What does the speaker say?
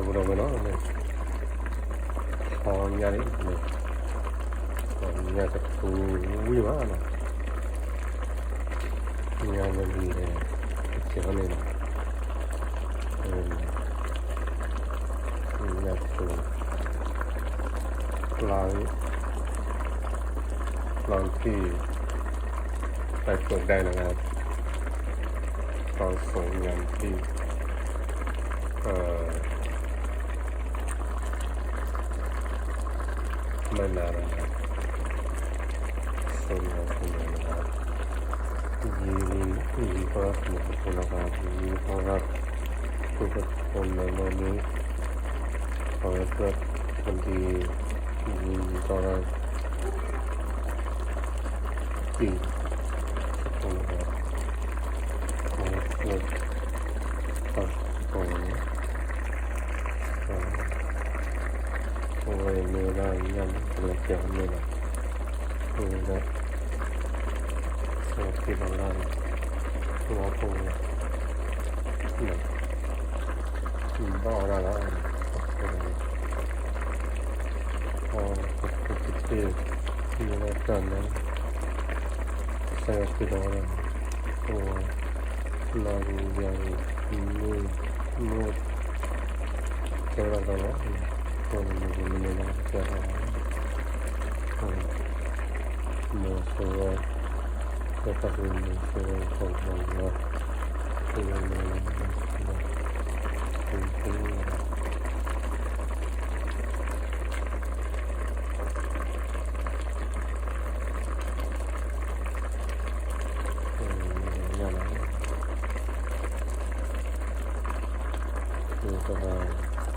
ဒီးဝဲလီၤ, ဟီညါလံ, ညါကထူဝံၤဘၣ်နီၤ, ညါလၢလဲၤ ကစဲးဟီန့ၣ်လီၤ, ညါကထူ ပျၢ်, ပျၢ်ထံၣ်, တၢ်ကိးဒဲးလီၤ, ပျၢ်စိညါထံၣ်, မ့ၢ်နၤလီၤ, စိညါထံၣ်န့ၣ်လီၤ, ယံာ်, ယံာ်ကီၢ်ဒၣ်တမုၢ်ကဖိလီၤ, ယံာ်ကီၢ်ဒၣ် တမုၢ်ကဖိလီၤန့ၣ်, အဝဲသ့ၣ်ပဒံး ယံာ်ကီၢ်ဒၣ် တံၢ်, အဝဲသ့ၣ် တၢ်ကိးန့ၣ်, အဝဲမ့ၢ်ဝဲဒၣ်ညါန့ၣ် ပလဲၤကဲၤအီၤန့ၣ်လီၤ, အဝဲဒၣ် ဆၢက့ၤလီၤဒၣ်န့ၣ်, လီၤပူၤန့ၣ် ဘၣ်အီၣ်ဒၣ်လီၤ, အီၣ်ကသ့ၣ်ကသ့ၣ်, မ့ၢ်ဝဲဒၣ်တၢ်လၢ ဆၢက့ၤလီၤဒၣ်န့ၣ်, အဝဲ လီၤဂာ်န့ၣ် မ့ၢ် မ့ၢ် ကဲထီၣ်သးလီၤ, အဃိန့ၣ် မ့ၢ်မနုၤလၢကဲထီၣ်သးလီၤ, မ့ၢ်ဆိဝဲ လၢတၢ်ကမ့ၢ်ဆိဝဲ ကီၢ်ပှၤကညီ မ့ၢ်မနုၤလၢကဲထီၣ်သးလီၤ, ညါလီၤ, မ့ၢ်ကဘၣ်